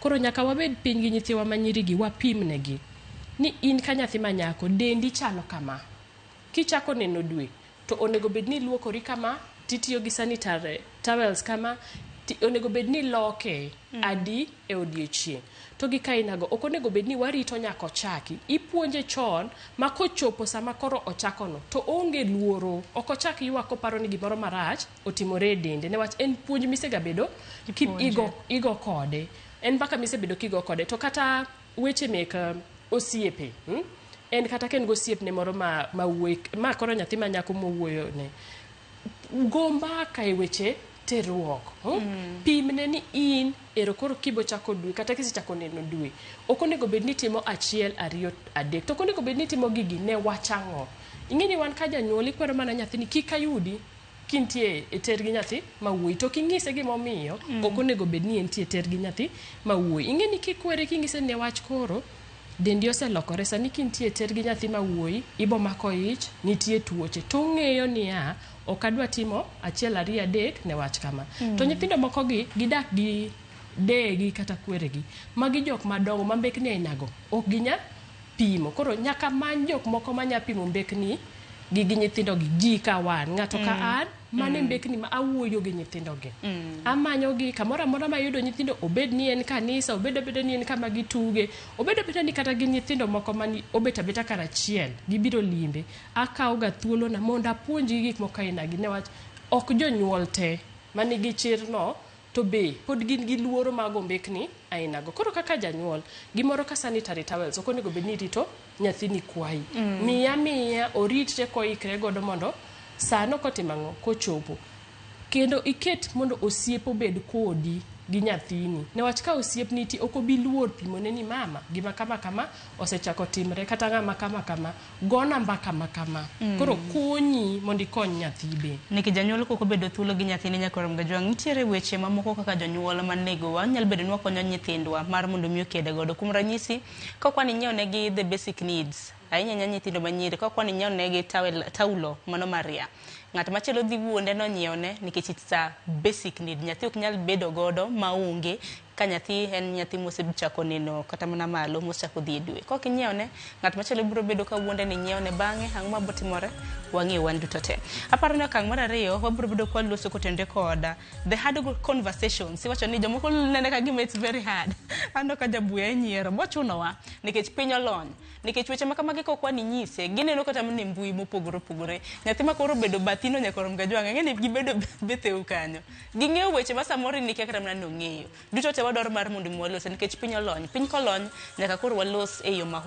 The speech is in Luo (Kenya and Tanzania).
Koro nyaka wabed piny gi nyithiwa manyirigi, wapimnegi ni in ka nyathi ma nyako, dendi chalo kama. Kichako neno dwe, to onego bed ni iluokori kama, titiyo gi sanitary towels kama, onego bed ni iloke adi e odiechieng'. To gik ainago ok onego bed ni warito nyaka ochaki. Ipuonje chon ma kochopo sama koro ochakono to oonge luoro, ok ochak ywak koparo ni gimoro marach otimore e dende, newach en puonj misegabedo igo kode. En mbaka misebedo kigo kode. To kata weche mek osiepe, En kata ka en gosiepne moro ma wuoyi, ma koro nyathi ma nyako mowuoyo ne, go mbaka e weche terruok. Pimne ni in ero koro kibo chako dwe kata kisechako neno dwe, ok onego bed ni timo 1, 2, 3, to ok onego bed ni timo gigi ne wach ang'o. Ing'e ni wan ka janyuol ikwero mana nyathini kik ayudi kintie e ter gi nyathi ma wuoyi, to king'ise gimomiyo ok onego bed ni entie e ter gi nyathi ma wuoyi. Ing'e ni kikwere king'ise ne wach koro dendi oselokore, sani kintie e ter gi nyathi ma wuoyi ibo mako ich, nitie tuoche, to ong'eyo niya ok adwa timo 1, 2, 3 ne wach kama. To nyithindo moko gi gidak gi deyegi kata kweregi, magi jok madongo ma mbekni ainago ok ginya pimo. Koro nyaka many jok moko manya pimo mbekni gi nyithindo gi, ji ka wan, ng'ato ka an, mane mbekni ma awuoyo gi nyithindo gi. Amanyo gi kamoro amora mayudo nyithindo, obed ni en kanisa, obed abeda ni en kama gituge, obed abeda ni kata gin nyithindo moko mani obet abeta karachiel, gibiro limbe. Akawo ga thuolona mondo apuonjgi gik moko aina gi, newach ok jonyuol te manigi chirno to be pod gin gi luoro mag ombekni ainago. Koro kaka janyuol, gimoro ka sanitary towels ok onego bed ni irito nyathini kwayi. Miya miya oritre koikre godo mondo sano kotimo ang'o kochopo. Kendo iket mondo osiep obed kodi gi nyathini. Newach ka osiep nitie ok obi luor pimone ni mama gima kama kama osechako timre kata ng'ama kama kama gona mbaka ma kama. Koro konyi mondo ikony nyathi be. Nikech janyuol kok obedo thuolo gi nyathine nyaka rom gajwang', nitiere weche mamoko kaka jonyuol manegowa nyalo bedo ni wakonyo nyithindwa mar mondo mi okede godo. Kuom ranyisi, ka ok wan inyiewo negi the basic needs, ahinya ahinya nyithindo manyiri, ka ok wan inyiewo negi taulo mano maria, ng'at machielo dhi wuonde nonyiewo ne nikech it's a basic need. Nyathi ok nyal bedo godo maonge ka nyathi en nyathi mosechako neno kata mana malo mosechako dhi e dwe. Kok inyiewo ne, ng'at machielo biro bedo ka wuonde ni nyiewo ne, bang'e ang'o mabiro timore? Wang'eyo wan duto te. Aparo ni okang' mar ariyo wabiro bedo kwa loso kotenore kod the hard conversations. Iwacho ni jomoko nene ka gima it's very hard. Aneno ka jabuya nyiero, bochunowa nikech piny olony. Nikech weche ma kamagi kok wan inyise, gineno kata mana e mbui mopogore opogore. Nyathi ma koro obedo bathino nyaka rom gajwang', ang'e ni gibedo betheu kanyo. Ging'eyo weche ma samoro in ikia kata mana ni ong'eyo. Duto te wadwaro mar mondo mi walose nikech piny olony. Piny kolony, nyaka koro walos e yo ma